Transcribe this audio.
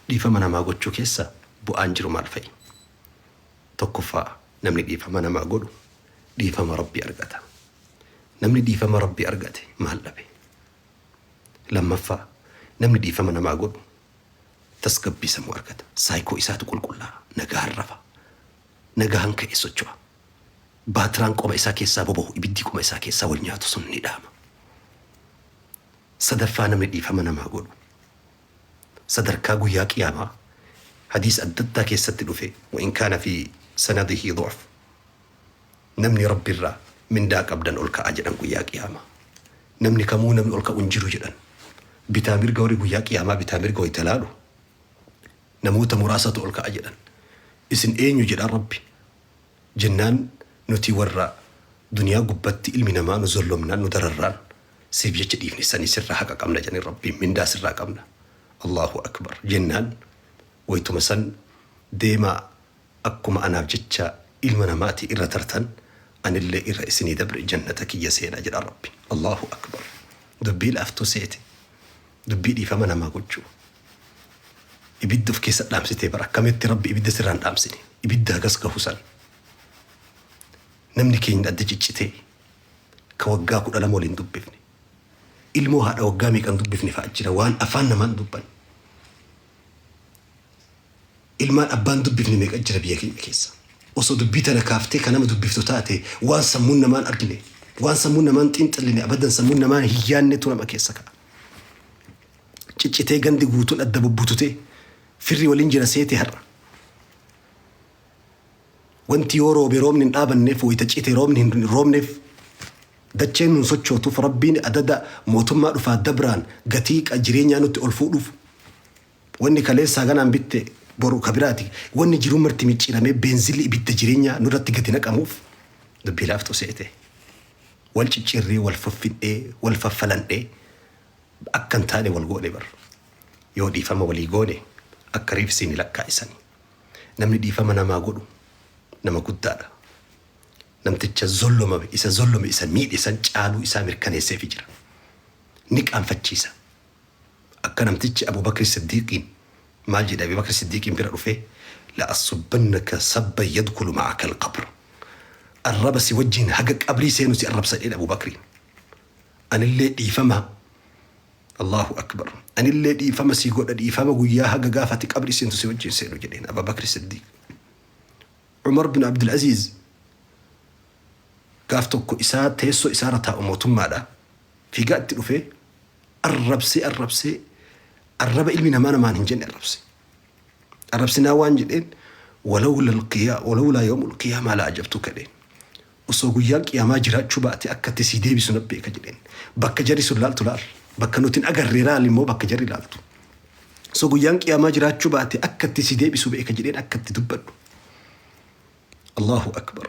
Dhiifama namaa gochuu keessa bu'aan jiru maal fa'i? Tokkoffaa, namni dhiifama namaa godhu dhiifama Rabbii argata. Namni dhiifama Rabbii argate maal dhabe? Lammaffaa, namni dhiifama namaa godhu tasgabbii sammuu argata. Saayikoo isaatu qulqullaa'a. Nagahaan rafa. Nagahaan ka'ee socho'a. Baatiraan qoma isaa keessaa boba'u, ibiddi qoma isaa keessaa wal nyaatu sun ni dhaama. Sadaffaa, namni dhiifama namaa godhu sadarkaa guyyaa qiyaamaa hadiis adda addaa keessatti dhufe, وإن كان في سنده ضعف, namni Rabbi irraa mindaa qabdan ol ka'aa jedhan. Guyyaa qiyaamaa namni kamuu namni ol ka'u hin jiru jedhan. Bitaa mirga warri guyyaa qiyaamaa bitaa mirga wayita laalu namoota muraasatu ol ka'a jedhan. Isin eenyu jedhan Rabbi jennaan, nuti warra duniyaa gubbatti ilmi namaa nu zollomnaan, nu dararraan siif jecha dhiifne sanii sirraa haqa qabna jedhanii, Rabbiin mindaa sirraa qabna. Allahu akbar jennaan, waytuma san deemaa, akkuma anaaf jecha ilma namaati irra tartan anillee irra isinii dabre, jannata kiyya seenaa jedha Rabbi. Allahu akbar. Dubbii laaftuu seete dubbii dhiifama namaa gochuu? Ibidda of keessa dhaamsitee bara akkamitti Rabbi ibidda sirraan dhaamsine? Ibidda hagas gahu san namni keenya adda ciccitee ka waggaa 12 waliin dubbifne, ilmoo haadha waggaa meeqan dubbifne fa'a jira. Waan afaan namaan dubban, ilmaan abbaan dubbifne meeqa jira biyya keenya keessa? Osoo dubbii tana kaaftee kan nama dubbiftu taate, waan sammuun namaan argine, waan sammuun namaan xiinxalline, abadan sammuun namaan hin yaannetu nama keessa ka'a. Ciccitee gandi guutuun adda bubbututee firri waliin jira seete. Har'a wanti yoo roobe roobni hin dhaabanneef, wayita cite roobni hin roobneef, dacheen nun sochootuuf, Rabbiin adada mootummaa dhufaa dabraan gatii jireenyaa nutti ol fuudhuuf, wanni kaleessaa ganaan bitte boru kabiraati, wanni jiru marti micciiramee beenzilli ibidda jireenyaa nurratti gadi naqamuuf dubbii laaftuu seete? Wal ciccirree, wal fuffinhee, wal faffalandhee akka hin taane wal goone bar. Yoo dhiifama walii goone akka riifsii ni lakkaa'isani. Namni dhiifama namaa godhu nama guddaadha. Namticha zollomame, isa zollome, isa miidhe san caaluu isaa mirkaneesseefi jira. Ni qaanfachiisa. Akka namtichi Abubakri Siddiiqiin maal jedhe? Abubakri Siddiiqiin bira dhufee, "لأسبنك سبا يدخل معك القبر", arraba si wajjin haga qabrii seenu si arrabsa jedhe Abubakriin. Anillee dhiifama, Allahu akbar, anillee dhiifama si godha, dhiifama guyyaa haga gaafati qabrii seentu si wajjin seenu jedheen Abubakri Siddiiq. Umar bin Abdul Aziz gaaf tokko isaa teessoo isaarra taa'u mootummaadha fiigaa itti dhufee arrabsee, arrabsee, arraba ilmi namaa namaan hin jenne arrabse. Arrabsinaa waan jedheen, "ولولا يوم القيامة لأجبتك" jedheen. Osoo guyyaan qiyaamaa jiraachuu baate akka itti sii deebisu na beeka jedheen. Bakka jarri sun laaltu laal, bakka nuti hin agarre laal immoo bakka jarri laaltu. Osoo guyyaan qiyaamaa jiraachuu baate akka itti si deebisu beeka jedheen, akka itti dubbadhu. Allahu akbar.